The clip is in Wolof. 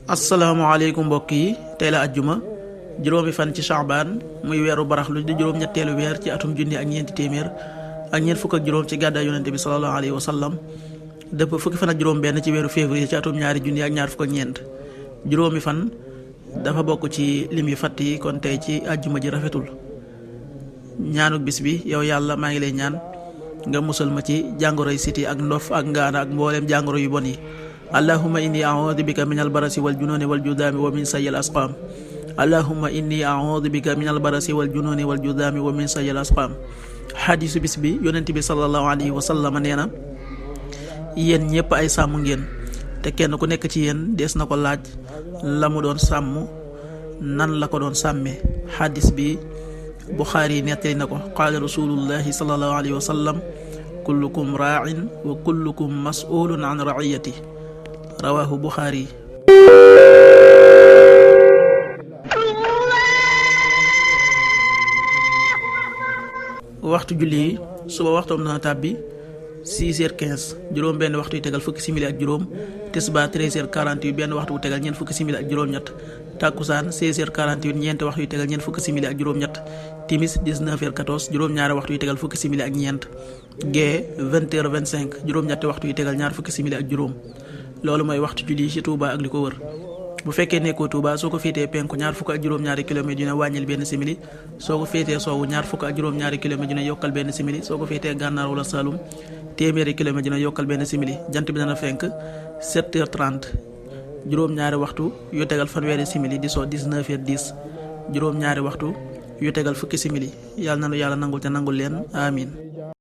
asalaamaaleykum mbokk yi tey la ajjuma juróomi fan ci Sha'ban muy weeru baraxlu di juróom-ñetteelu weer ci atum junni ak ñeenti téeméer ak ñeent fukk ak juróom ci gàddaay yonente bi sallallahu alayhi wa sallam dëpp fukki fan ak juróom benn ci weeru février ci atum ñaari junni ak ñaar fukk ak ñeent. juróomi fan dafa bokk ci lim yu fatt yi kon tey ci ajjuma ji rafetul. ñaanuk bis bi yow yàlla maa ngi lay ñaan nga musal ma ci jàngoroy siti ak ndof ak ngaana ak mbooleem jàngoro yu bon yi. allahumma inni a'udhu bika min albarasi wal jununi wal judami wa min sayyi al asqam. allahumma inni a'udhu bika min albarasi wal jununi wal judami wa min sayyi al asqam. xadiisu bis bi yonent bi sallallahu alayhi wa sallam nee na yéen ñëpp ay sàmm ngeen te kenn ku nekk ci yéen dees na ko laaj la mu doon sàmm nan la ko doon sàmmee. xadiis bi Buxaari nettali na ko qaala rasulullahi sallallahu alayhi wa sallam kullukum raa'in wa kullukum mas'ulun an ra'iyati rawaahu Buxaari. waxtu julli yi suba waxtoom dana tàbbi 6h15 juróom benn waxtu yu tegal fukki simili ak juróom. tisbaar 13h48 benn waxtu wu tegal ñeent fukki simili ak juróom-ñett. takkusaan 16h48 ñeenti waxtu yu tegal ñeent fukki simili ak juróom-ñett. timis 19h14 juróom-ñaari waxtu yu tegal fukki simili ak ñeent. gee 20h25 juróom-ñetti waxtu yu tegal ñaar fukki simili ak juróom. loolu mooy waxtu julli ci Touba ak li ko wër. bu fekkee nekkoo Touba soo ko féetee penku ñaar fukk ak juróom-ñaari kilomètres yu ne wàññil benn simili soo ko féetee soowu ñaar fukk ak juróom-ñaari kilomètres yu ne yokkal benn simili soo ko féetee gànnaar wala Saloum téeméeri kilomètres yu ne yokkal benn simili. jant bi dana fenk 7h30 juróom-ñaari waxtu yu tegal fanweeri simili di soo 19h10 juróom-ñaari waxtu yu tegal fukki simili yàlla na nu yàlla nangul te nangul leen amiin.